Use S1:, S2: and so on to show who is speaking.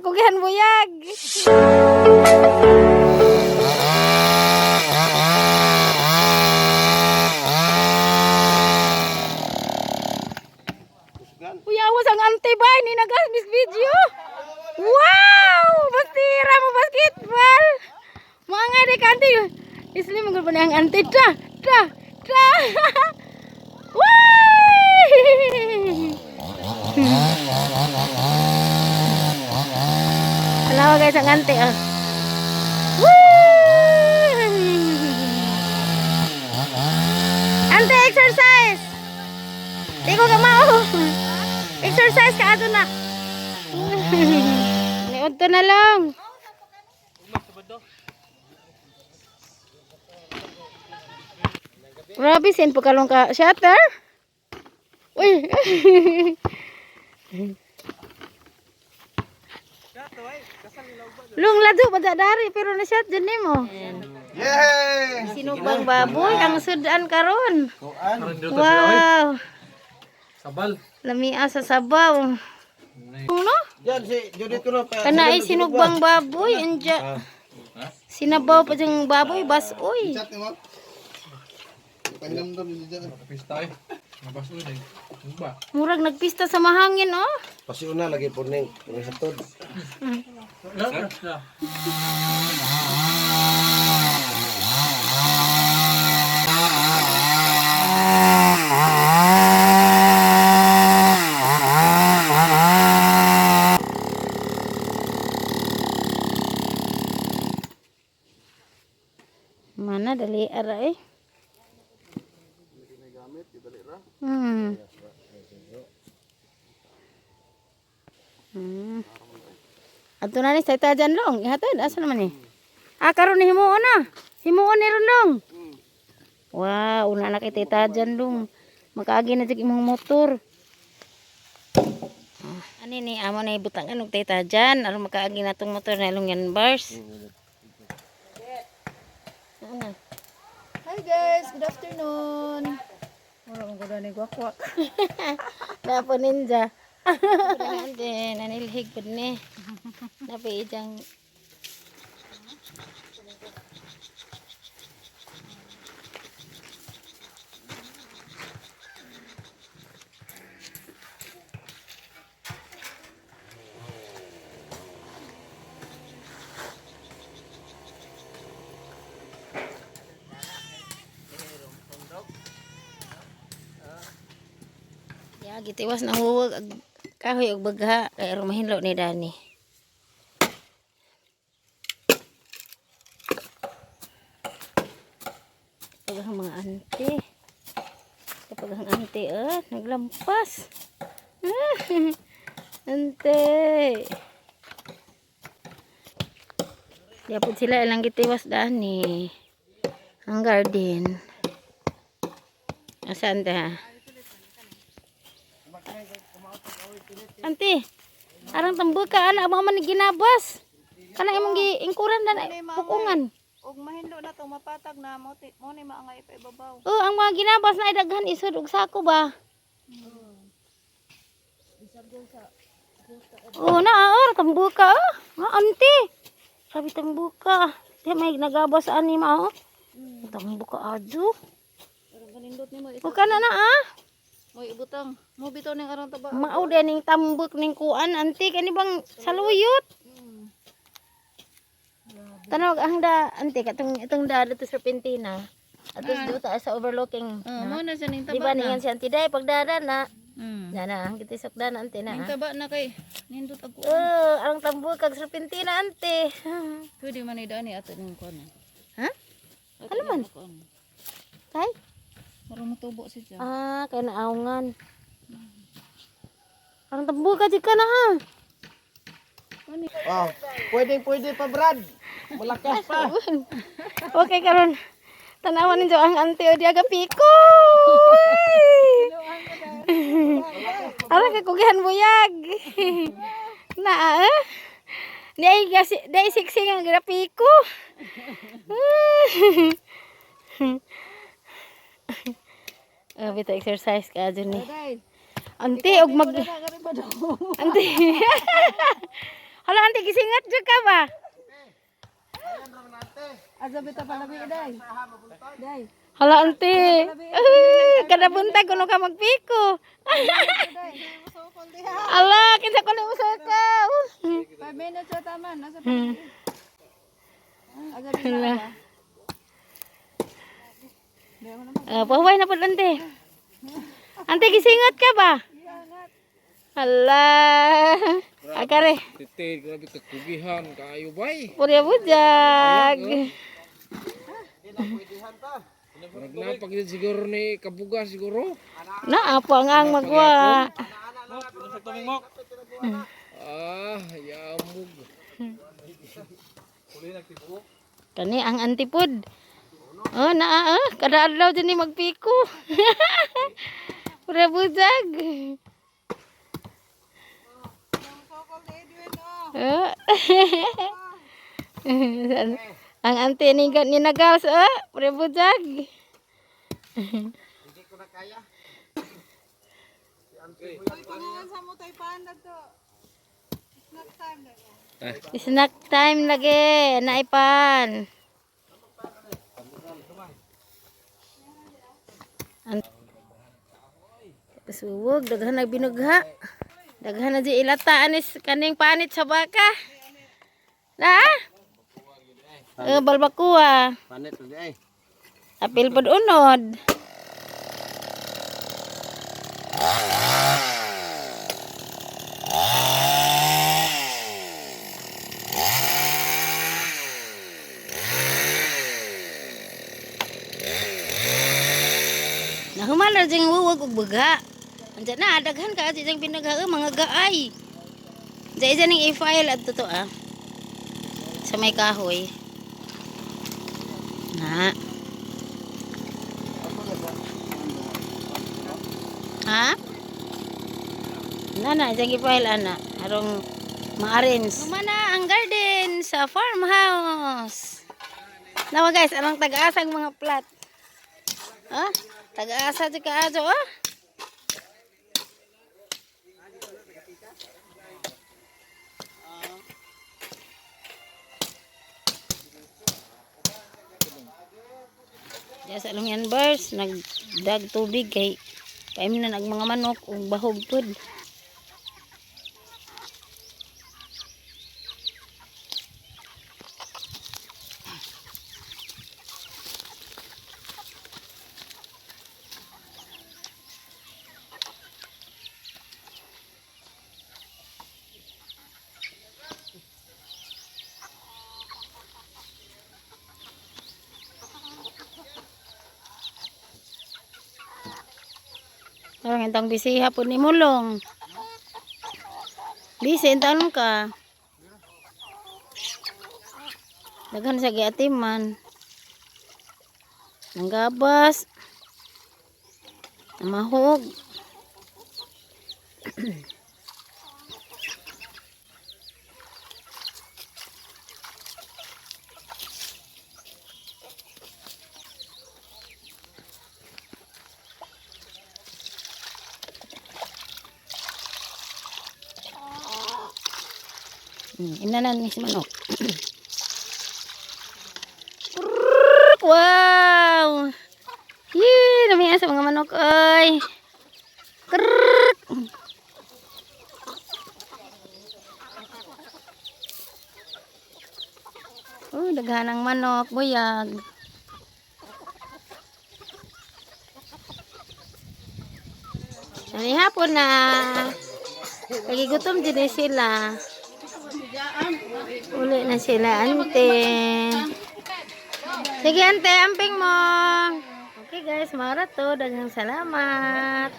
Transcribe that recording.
S1: kakugihan buyag. Uy, awas ang ante ba? Hindi nag-miss video. Wow! Bastira mo basketball. Mga nga di ka ante. Isli mo ba na ang ante? Ta! Ta! Ta! Woo! Alawa guys ang ante ah. Woo! Ante exercise. Di ko kamao. Exercise ka ato na. Niudto na lang. Grabe, sin pagkalong ka shutter. Uy. Lung lado pa dari pero na shot dyan nimo.
S2: Yay!
S1: Sinubang baboy ang sudan karon. Wow.
S3: Sabal.
S1: Lamia sa sabaw. Ano?
S2: Yan si Judith kuno pa.
S1: Kana ay sinugbang baboy anja. Sinabaw pa diyang baboy basoy.
S2: Chat nimo. Pahilamdam ni diyan.
S3: Pista eh. Nabaso eh. Ano ba?
S1: Murag nagpista sa mahangin oh.
S2: Pasiuna lagi po ning sa tod.
S3: Na.
S1: Mana dali ara eh. Ato na ni sa itajan long. Ihatod asa naman ni? Ah, karon ni himuon na. Himuon ni ron long. Wow, una na kay titajan long. Makaagi na jud imong motor. Ah, ani ni amo na ibutangan og titajan aron makaagi na tong motor na ilong yan bars. Ano?
S4: Hi guys, good afternoon. Mura mong gudani gwakwak.
S1: Napo ninja. Ante, nanilhig pud ni. Napi ijang. Ya, gitiwas na huwag ag kahoy og bagha kay aron mahinlo ni Dani. Kapag ang mga ante. Kapag ang ante, ah, naglampas. Ante. Yapod sila ilang gitiwas dani. Ang garden. Asa ante ha? Ante, arang tambuka ana mo man ginabas. Kana imong giingkuran na pukungan.
S4: Og mahinlo na to mapatag na mo ti mo ni maangay pa ibabaw.
S1: Oh, ang mga ginabas na ay daghan isod og sako ba? Oh, na ah, tambuka oh. Ah, ante. Sabi tambuka. Di may nagabas ani ma oh. Tambuka adyo.
S4: Pero ganindot nimo
S1: Buka na na ah.
S4: mo ibutang. Mo bitaw ning aron taba.
S1: Mao din ning tambok ning kuan ante kani bang saluyot. Tanaw ang da ante katong itong da dito sa Serpentina. Atos duta sa overlooking.
S4: Oh, mo na siya ning
S1: Di
S4: taba
S1: ba
S4: na.
S1: ningan si ante day pagdada na. Na na ang gitisok da na ante na.
S4: Ning
S1: ah.
S4: taba na kay nindot ag kuan.
S1: Oh, ang tambok kag serpentina ante.
S4: Pwede man ni dani ato ning kuan.
S1: Ha? Ano man? Kay?
S4: Aron motubo siya.
S1: Ah, kay naawngan. Ang tambok ka di ka na ha.
S2: Oh, pwede pwede pa Brad. Malakas pa.
S1: Okay karon. Tanawan ninyo ang ante o diaga piko. Ara ka kugihan buyag. Na eh. Di ay kasi di ay siksing ang grapiko. Ah, bita exercise ka dyan ni. Ante og mag
S4: Kare pa daw.
S1: Ante. Hala, ante, gisingat jud ka ba?
S4: Aza bita palabi day. Day.
S1: Hala, ante. Kada buntag kuno ka magpiko. Ala, kinsa ko ni usakaw.
S4: 5 minutes ra taman. Nasa pa. Aza bita ba? Day mo na.
S1: Pahuway na po, ante. Ante, gisingot ka ba? Hala. Akare,
S3: Tete, grabe ka kugihan kaayo bay.
S1: purya bujag.
S3: Murag napag din siguro ni kabuga siguro.
S1: Naa po ang magwa.
S3: Ah, yamog.
S1: Kani ang antipod. Oh, naa ah. Kada adlaw din ni magpiko. Purya bujag. Oh. Ang ante ni ni nagaws ah, purya bujag.
S2: Hindi ko na kaya.
S1: Snack time lagi, naipan. Suwog, daghan na binugha. Daghan na di ilata anis kaning panit sa baka. Na? Eh, balbakuha.
S2: Panit lagi ay.
S1: Apil pod unod. Nahuman ra jing wuwag og baga. Andiyan na daghan ka jing binagha eh, mga gaay. Diyan isa ning i-file adto to ah. Sa may kahoy. Na. Ha? Na na, isang i-file ana. Arong ma-arrange. Humana ang garden sa farmhouse. Nawa guys, anong tag-asang mga plat? Ha? Tag-asa di ka ajo ah. Diya sa Alumian Bars, nagdag tubig kay kaim na nag mga manok ug bahog pud. Parang intang bisi hapon ni Mulong. Bisi intaon ka. Daghan sa giatiman. Nanggabas. Namahog. Inanan ni si manok. Prrrk! Wow! Yee, namiya sa mga manok ay. Krrrk! Oh, daghan ang manok, buyag. Ani hapon na. Lagi gutom din eh sila. Uli na sila, ante. Sige, ante, amping mo. Okay guys, mara to. Daghang salamat.